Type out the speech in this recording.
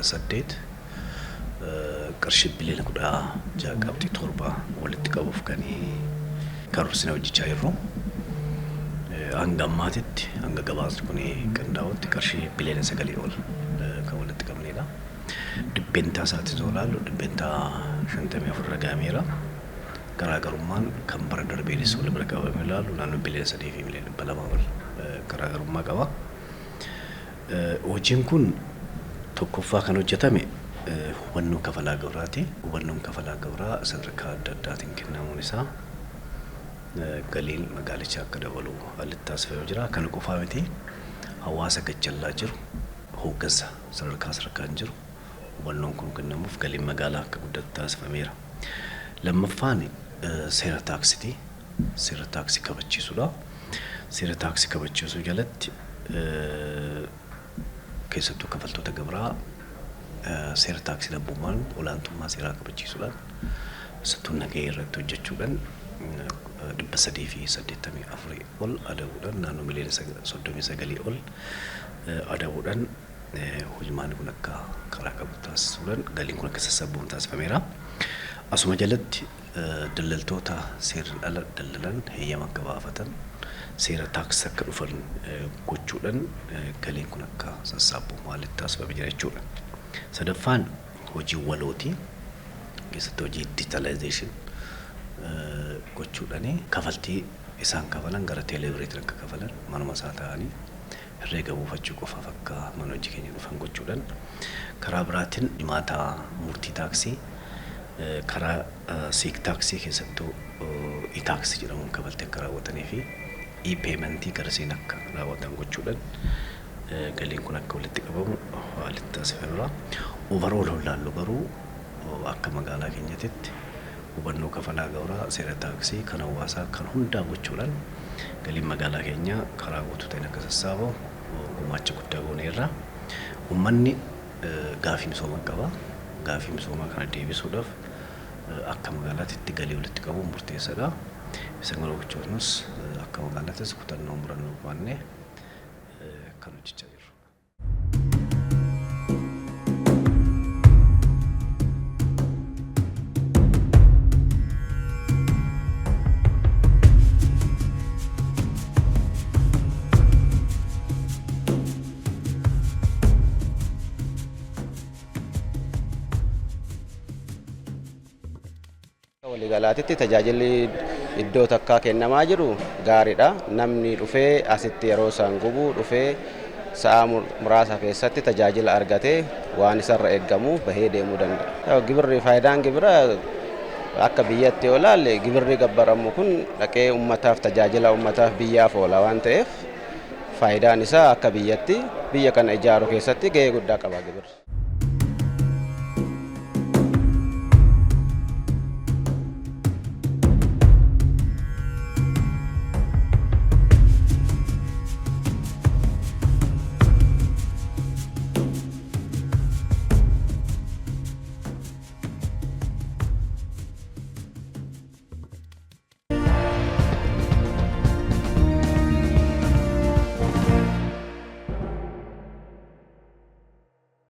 18 qarshii biliyoona 16.7 walitti qabuuf kan karoorsine hojjechaa jirru. Hanga ammaatitti, hanga gabaasni kun qindaa'utti, qarshii biliyoona 9 ol kan walitti qabnedha. Dhibbentaa isaatiin yoo ilaallu 54% irra gahameera. Garaagarummaan kan bara darbeenis wal bira qabamee ilaallu naannoo biliyoona 3 fi miliyoona 200 ol garaagarummaa qaba. Hojiin kun tokkoffaa kan hojjetame hubannoo kafalaa gibiraati. Hubannoon kafalaa gibiraa sadarkaa adda addaatiin kennamuun isaa galiin magaalichaa akka dabalu haalli taasifamee jira. Kana qofaa miti, hawaasa gajjallaa jiru, hooggansa sadarkaa sadarkaan jiru hubannoon kun kennamuuf galiin magaalaa akka guddatu taasifameera. Lammaffaan seera taaksiti. Seera taaksii kabachiisuudha. Seera taaksii kabachiisuu jalatti keessattuu kafaltoota gibiraa seera taaksii abbummaan olaantummaa seeraa kabachiisuudhaan, keessattuu nagahee irratti hojjechuudhaan, 384 ol adabuudhaan, naannoo miliyoona 39 ol adabuudhaan, hojimaanni kun akka karaa qabu taasisuudhaan galiin kun akka sassaabamu taasifameera. Asuma jalatti daldaltoota seeraan ala daldalan heeyyama akka baafatan, seera taaksii akka dhufan gochuudhaan galiin kun akka sassaabamu haalli taasifamee jira jechuudha. Sadaffaan hojii walooti. Keessattuu hojii digitalization gochuudhaan kafaltii isaan kafalan gara teeleebiriitiin akka kafalan, manuma isaa ta'anii herreega buufachuu qofaaf akka mana hojii keenya dhufan gochuudhaan, karaa biraatiin dhimmaata murtii taaksii karaa siik taaksii, keessattuu e-taaksii jedhamuun kafaltii akka raawwatanii fi e-paymentii garasiin akka raawwatan gochuudhaan galiin kun akka walitti qabamu haalli taasifameera. Overall laallu garuu akka magaalaa keenyatitti hubannoo kafalaa gibiraa, seera taaksii, kan hawaasaa kan hundaa gochuudhaan galiin magaalaa keenyaa karaa guutuu ta'een akka sassaabamu gumaacha guddaa gooneerra. Uummanni gaafii misoomaa qaba. Gaafii misoomaa kana deebisuudhaaf akka magaalaatti galii walitti qabuun murteessaadha. Isa kana gochuunis akka magaalaattis kutannoo murannoo qabaannee kan hojjechaa jirru. Waliigalaatitti tajaajilli iddoo takkaa kennamaa jiru gaariidha. Namni dhufee asitti yeroo isaan gubu dhufee sa'a muraasa keessatti tajaajila argatee waan isarra eeggamu bahee deemuu danda'a. Gibirri, faayidaan gibira akka biyyatti yoo ilaalle, gibirri gabbaramu kun dhaqee uummataaf, tajaajila uummataaf, biyyaaf oola waan ta'eef, faayidaan isaa akka biyyatti biyya kana ijaaru keessatti gahee guddaa qaba gibirri.